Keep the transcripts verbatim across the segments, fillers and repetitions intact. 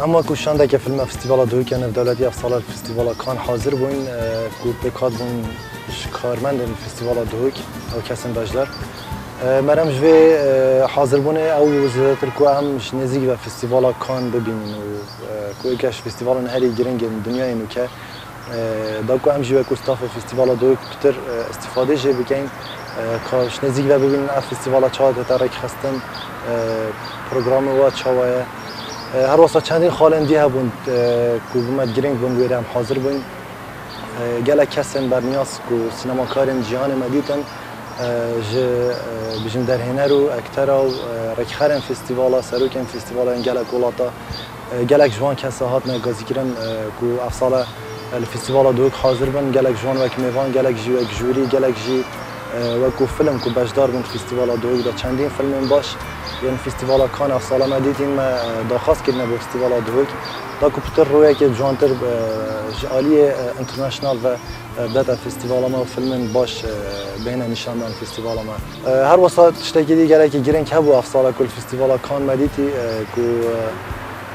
Em wekî şandeke filma Festîvala Duhokê Navdewletî ev sala li Festîvala Cannes hazir bûn, e, ku pêk hatibûn ji karmendên Festîvala Duhok û kesên beşdar. E, merem ji vê, e, hazirbûnê ew zêdetir ku em ji nêzîk ve Festîvala Cannes bibînin û, e, ku yek ji festîvalên herî giring ên dinyayê nûke. E, da ku em jî wekî stafê Festîvala Duhok pitir, e, îstîfadê jê bikeyin, e, ka ji nêzîk ve bibînin ev festîvala çawa dihête rêkxistin, e, programê wa çawa ye. E, her wisa çendîn xalên dî hebûn, e, ku bi me giring bûn, wêrê em hazir bûn. E, gelek kesên berniyaz ku sînemakarên cîhanê me dîtin, e, ji, e, bijîn derhêner û ektera û, e, rêkxerên festîvala, serokên festîvala yên gelek welata, e, gelek ji wan kesa hatine gazîkirin, e, ku ev sala, e, li Festîvala Duhok hazir bin. Gelek ji wan wek mêvan, gelek jî wek jûrî, gelek jî, e, wekû film ku beşdar bûn di Festîvala Duhok de. Çendîn filmên baş yên Festîvala Cannes ev sala me dîtîn, me, e, daxwaz kirine bo Festîvala Duhok. Da ku pitir rûyekê ciwantir, e, ji aliyê, e, international ve, e, bidete festîvala me û filmên baş, e, bihêne nîşandan festîvala me. E, her wisa tiştekî dî gelekî giring hebû ev sala ku li Festîvala Cannes me dîtî, e, ku, e,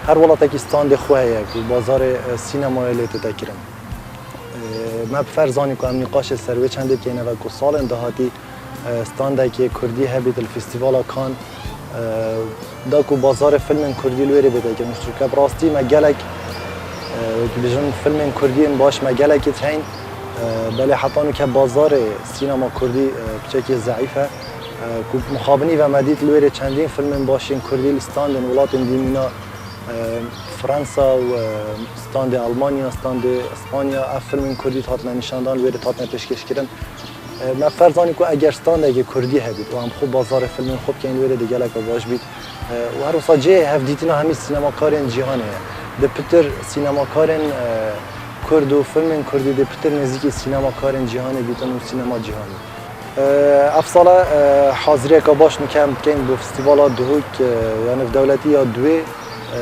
her welatekî standê xwe heye ku bazarê, e, sînemayê lê tête kirin. E, me bi ferz zanî ku em nîqaşê ser wê çendê bikeyne ve ku salên dahatî, e, standekê kurdî hebît li Festîvala Cannes, e, da ku bazarê filmên kurdî li wêrê bête kirin. Çunke bi rastî me gelek, e, wekî bijin filmên kurdî yên baş me gelekî tînin. E, belê heta nûke bazarê sînema kurdî, e, piçekî zeîf e. E, ku mixabinî ve me dît li wêrê çendîn filmên baş yên kurdî li standên welatên dî mîna, e, Fransa û, e, standê Almanya, standê Îspanya, ev filmên kurdî hatine nîşandan, li wêrê hatine pêşkêşkirin. E, me ferz zanî ku eger standekê kurdî hebît û em xwe bazarê filmên xwe bikeyn wêrê dê geleka baş bît. E, û her wisa cihê hevdîtina hemî sînemakarên cîhanê ye. Dê pitir sînemakarên, e, kurd û filmên kurdî dê pitir nêzîkî sînemakarên cîhanê bîtin û sînema cîhanî. E, ev sala, e, haziriyeka baş nûke em dikeyn bo Festîvala Duhok, e, ya navdewletî ya duê, e,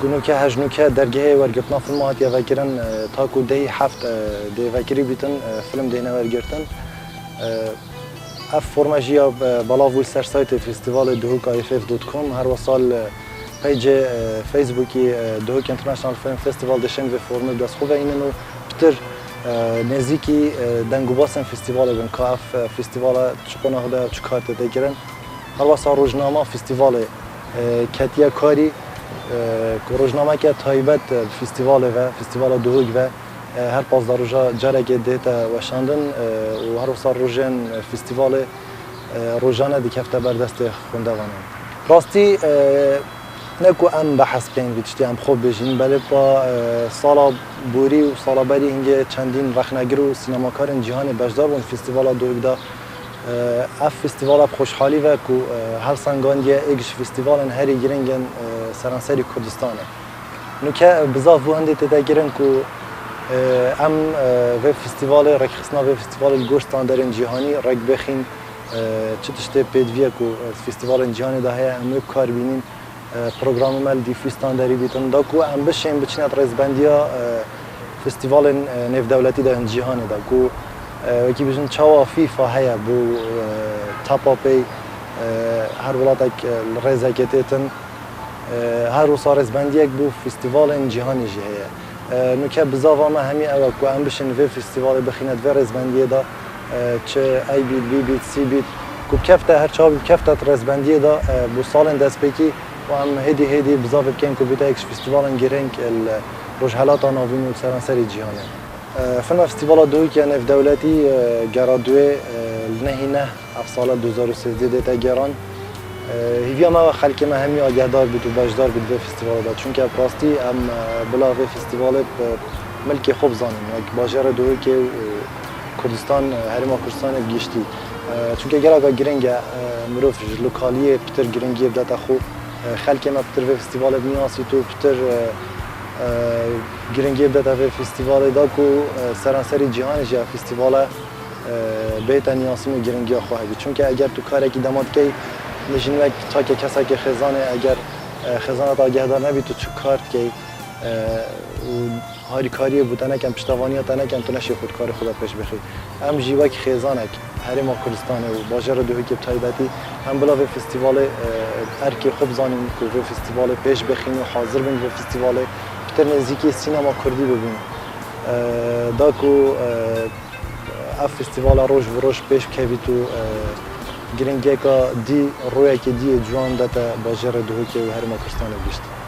Ku nûke hej nûke dergehê wergirtina filma hatiye vekirin, e, ta ku dehî heft, e, dê vekirî bîtin, e, film dêne wergirtin. E, ev forma jî ya, e, belav bû ser saytê festîvalê Duhok I F F dot com, her wisa li peycê, e, Facebookî, e, Duhok International Film Festival dê şên vê formê bi dest xwe ve înin û pitir, e, nêzîkî, e, deng û basên festîvalê bin, ka ev, e, festîvala çi qonax de, çi kar tête kirin. Her wisa rojnama festîvalê, e, ketiye karî, e, ku rojnameke taybet, e, festîvalê ve, festîvala Duhok ve, e, her pazdeh roja carekê dihête weşandin, e, û her wisa rojên festîvalê, e, rojane dikefte ber destê xwendevanan. Rastî, e, ne ku em behs bikeyn vî tiştî, em xwe bêjîn, belê pa, e, sala borî û sala berî hingê çendîn rexnegir û sînemakarên cîhanê beşdar bûn festîvala Duhok de. Ev festîvala bi xweşhalî ve ku, e, helsengandiye êk ji festîvalên herî giring in, e, seranserî Kurdistanê. Nûke, e, bizav bû hindê tête kirin ku, e, em, e, vê festîvalê, rêkxistina vê festîvalê li gor standerên cîhanî rêk bixîn, e, çi tiştê pêdivî ye ku, e, festîvalên cîhanê de heye, em wê bi kar bînîn. E, programê me li dîfûstan derî dîtin da ku em bişên biçine di rêzbendiya, e, festîvalên, e, nêvdewletî de yên cîhanê de ku, e, wekî bijin çawa FIFA heye bo, e, tapa pê, e, her welatek, e, li rêzekê têtin, e, her wisa rêzbendiyek bo festîvalên cîhanê jî heye. E, nûke bizava me hemî ew e ku em bişên vê festîvalê bixîne di vê rêzbendiyê de, e, çi A bît, B bît, C bît, ku bikefte her çawa bît bikefte di rêzbendiyê de, e, bo salên destpêkî û em hêdî hêdî bizavê bikeyn ku bîte yek ji festîvalên girîng li Rojhelata Navîn û li seranserê cîhanê. E, filma Festîvala Duhokê ya Nêvdewletî, e, gera duê, e, li nehî neh ev sala du hezar û sêzdeh dête geran. E, hêviya me we xelkê me hemî agehdar bît û beşdar bît vê festîvala de. Çunke bi rastî em, e, bila vê festîvalê bi milkê xwe bizanin. Wek bajarê Duhokê û Kurdistan, e, herêma Kurdistanê bi giştî. E, çunke geleka giring e, e, mirov ji lokaliyê pitir giringiyê bidete xwe. E, xelkê me pitir vê festîvalê biniyasît û pitir, e, e, giringiyê bidete vê festîvalê da ku, e, seranserî cîhanê jî ev festîvale e, bêhte niyasîn û giringiya xwe hebî. Çunke eger tu karekî dema dikey, nijîn wek çakê kesekê xêzanê, eger, e, xêzana te agehdar nebî, tu çi kar dikey? û harîkariyê bo te nekin, piştevaniya te nekin, tu neşê xwe di karê xwe de pêş bixî. Em jî wek xêzanek Herêma Kurdistanê û bajêra Duhokê bi taybetî, em bila vê festîvalê, e, erkê xwe bizanîn ku vê festîvalê pêş bixîn û hazir bin vê festîvalê, pitir nêzîkî sînema kurdî bibîn. E, da ku, e, ev festîvala roj bi roj pêş bikevît û, e, giringiyeka dî, rûyekê dî yê ciwan dete bajêrê Duhokê û Herêma Kurdistanê gişt.